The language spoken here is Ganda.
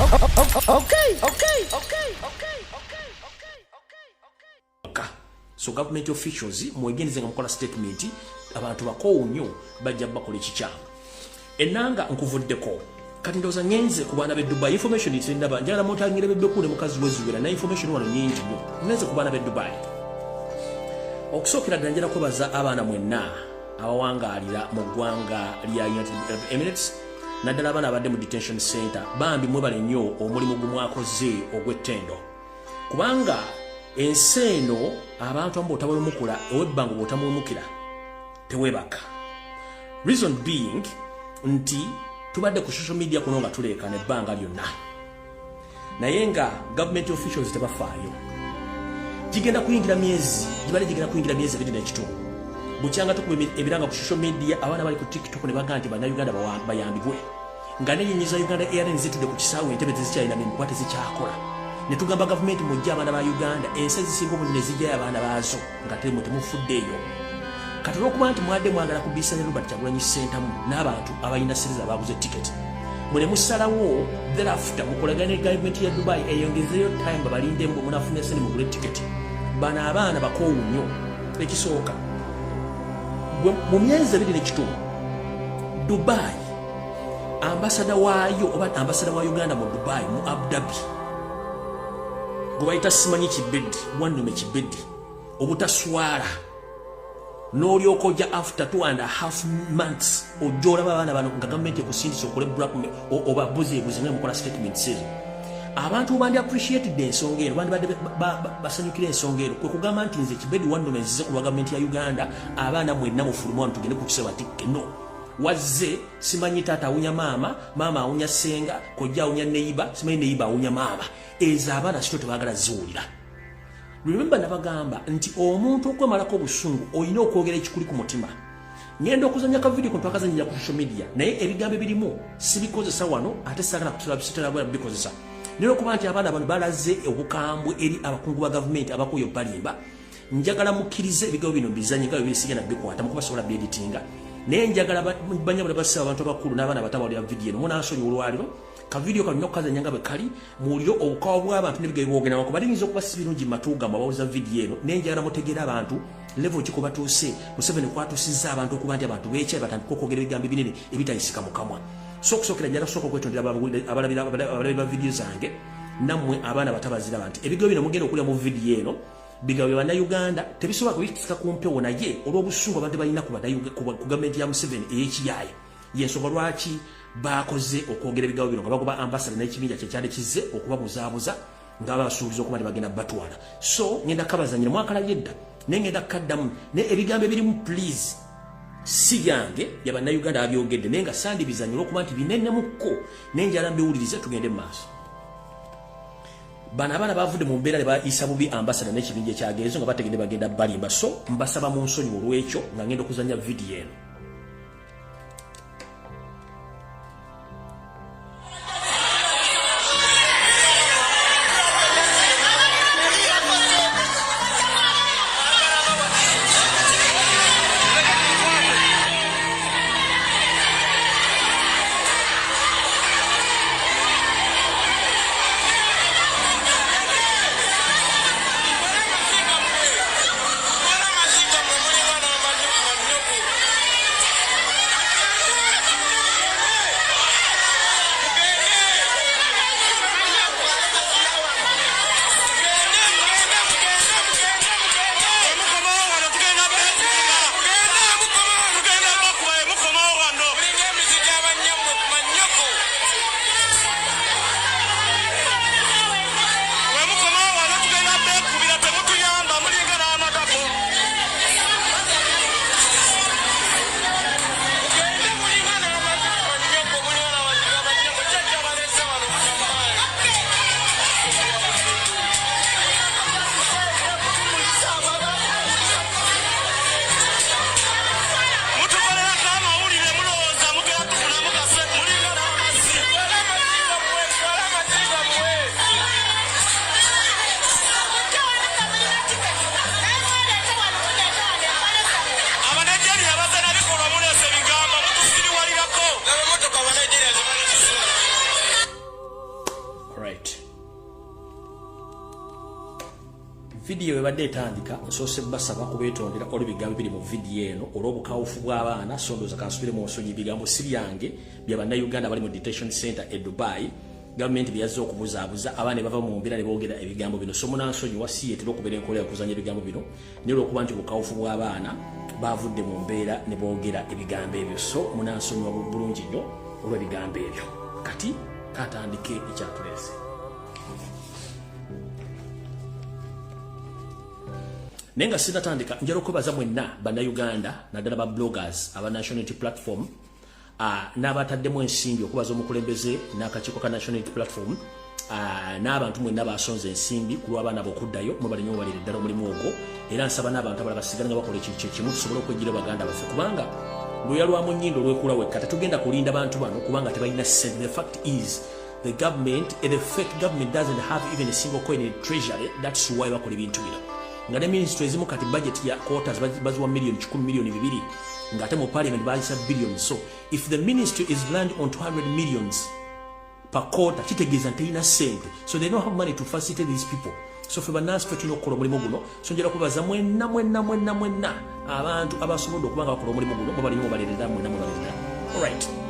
Okay. So government officials mwegenze nga mukola statement, abantu bakoowu nnyo, bajja bakola ekikyamu. Enanga nkuvuddeko. Kati ndowooza ngenze ku baana b'e Dubai. Information tendaba, njagala mutangira bebekule mukazi wezuwera na information wano nyingi nnyo. Ngenze ku baana b'e Dubai. Okusookera ddala, njala kwebaza abaana mwenna abawangaalira mu ggwanga lya United Arab Emirates, naddala abaana abadde mu detention center. Bambi mwebale nnyo omulimu gumwakoze ogw'ettendo, kubanga ensi eno abantu abamu bw'otabwemukula ow'ebbanga, bw'otamwemukira teweebaka. Reason being nti tubadde ku social media kuno nga tuleekana ebbanga lyonna, naye nga government officials tebafaayo. Gigenda kuyingira myezi, gibadde gigenda kuyingira myezi 2.5 bukyanga tukuba ebiranga ku social media. Abaana bali ku TikTok ne bagamba nti Bannayuganda bayambibwe, nga n'ennyonyi za Uganda Airlines zitudde ku kisaawe, entebe tezikyalina mikuba, tezikyakola. Ne tugamba gavumenti, mujje abaana ba Uganda. Ensi ezisinga obungi ne zijjayo abaana baazo nga temufuddeeyo. Kati olwokuba nti mwadde mwagala kubisa ne Robert Kyagulanyi Ssentamu n'abantu abalina sente abaguze tiketi, mwe musalawo thereafter mukolagane ne gavumenti ya Dubai eyongezeyo time, babalindemu bwe munafuna sente mugule tiketi. Bano abaana bakoowu nnyo. Ekisooka, mu myezi 2.5, Dubai ambassador waayo oba ambassador wa Uganda mu Dubai, mu Abu Dhabi, gwe bayita simanyi Kibedi, wannume Kibedi, obutaswala n'olyoka ojja after 2.5 months, ojja olaba abaana bano nga gavumenti ekusindisa okole obabuzeebuze nga mukola statements ezo. Abantu bandi appreciated ensonga eno, bandibadde basanyukira ensonga eno, kwe kugamba nti nze Kibedi wannume nzize ku lwa gavumenti ya Uganda, abaana mwenna mufulumu wano tugende ku kiseba tikke. No wazze simanyi taata awunya maama, maama awunya ssenga, kojja awunya neighbour, simanyi neighbour awunya maama. Ezo abaana sito tebaagala ziwulira. Remember, nabagamba nti omuntu okwemalako obusungu olina okwogera ekikuli ku mutima. Ngenda okuzanya ka video twakazanyira ku social media, naye ebigambo ebirimu sibikozesa wano, ate saagala kutusala bikozesa. Naye okuba nti abaana bano balaze obukambwe eri abakungu ba gavumenti abakuyo balimba, njagala mukkirize ebigambo bino mbizanye nga byebisigenda bikwata mukuba sobola byeditinga. Naye njagala banyabula basaba abantu abakulu n'abaana batabawulira vidiyo eno, munansonyiwa olwaliro ka video kano okukazanya nga bwe kali, muwulire obukawa bw'abantu n'ebigambo byogera wako baliyinza okuba si birungi mu matu gammwe abawuliza vidiyo eno. Naye njagala mutegeere abantu level ki batuuse, Museveni kwatuusizza abantu okuba nti abantu beekyayi batandika okwogera ebigambo ebinene ebitayisika mu kamwa. So okusookera njala kusooka okwetondera abalabi ba vidiyo zange, nammwe abaana batabaziraba, nti ebigambo bino mugenda okulya mu vidiyo eno bigambo bya Bannayuganda, tebisobola kubisika ku mpewo. Naye olw'obusungu abantu balina ku gavumenti ya Museveni ey'ekiyaaye, yensonga lwaki bakoze okwogera ebigambo bino nga bagoba ambassador n'ekibinja kyekyali kizze okubabuzaabuza nga babasuubiza okuba tebagenda batwala. So ngenda kabazanyira mwakalabye edda, naye ngenda kaddamu, naye ebigambo ebirimu please si byange, ya Bannayuganda abyogedde, naye nga sandibizanyira olwokuba nti binenemukko, naye njala mbiwulirize. Tugende mu maaso. Bano abaana bavudde mu mbeera ne bayisa bubi ambassador n'ekibinja ekyagenzo nga bategedde bagenda balimba. So mbasaba mu nsonyi olw'ekyo nga ngenda okuzanya vidiyo eno. Right, vidiyo ebadde etandika, nsoose basaba kubeetondera olw'ebigambo biri mu vidiyo eno olw'obukawufu bw'abaana. So ndowooza kansubire mu nsonyi, ebigambo si byange, bya Bannayuganda bali mu detention center e Dubai. Gavumenti byazze okubuzaabuza abaana ne bava mu mbeera ne boogera ebigambo bino. So munansonyiwa, si yetera okubeera enkola yakuzanya ebigambo bino, naye olw'okuba nti obukawufu bw'abaana bavudde mu mbeera ne boogera ebigambo ebyo, so munansonyiwa bulungi nnyo olw'ebigambo ebyo. Kati katandike ekyatuleese. Naye nga sinatandika, njala okwebaza mwenna Bannayuganda, naddala ba bloggers aba National Unity Platform n'abataddemu ensimbi, okubaza omukulembeze n'akakiiko ka National Unity Platform n'abantu mwenna basonze ensimbi ku lw'abaana b'okuddayo. Mwebale nnyo, mwebalire ddala omulimu ogwo. Era nsaba n'abantu abalala basigale nga bakola ekintu kyekimu, tusobole okwejjira baganda baffe, kubanga lweya lwa mu nnyindo olwekula wekka. Tetugenda kulinda bantu bano kubanga tebalina ssente. The fact is the government, the fake government, doesn't have even a single coin in treasury. That's why bakola ebintu bino, nga ne ministry ezimu kati budget ya quarters baziwa 100 million, 2 million, ng'ate mu parliament bayisa billions. So if the ministry is land on 200 millions per quarter, kitegeeza nti terina ssente. So they don't have money to facilitate these people. So ffe bannansi ffe tulina okukola omulimu guno. So njala kubaza mwenna, mwenna, mwenna, mwenna abantu abasobodde okuba nga bakola omulimu guno. Mwebalinyo, mwebalerera mwenna, mwebalerera. Alright.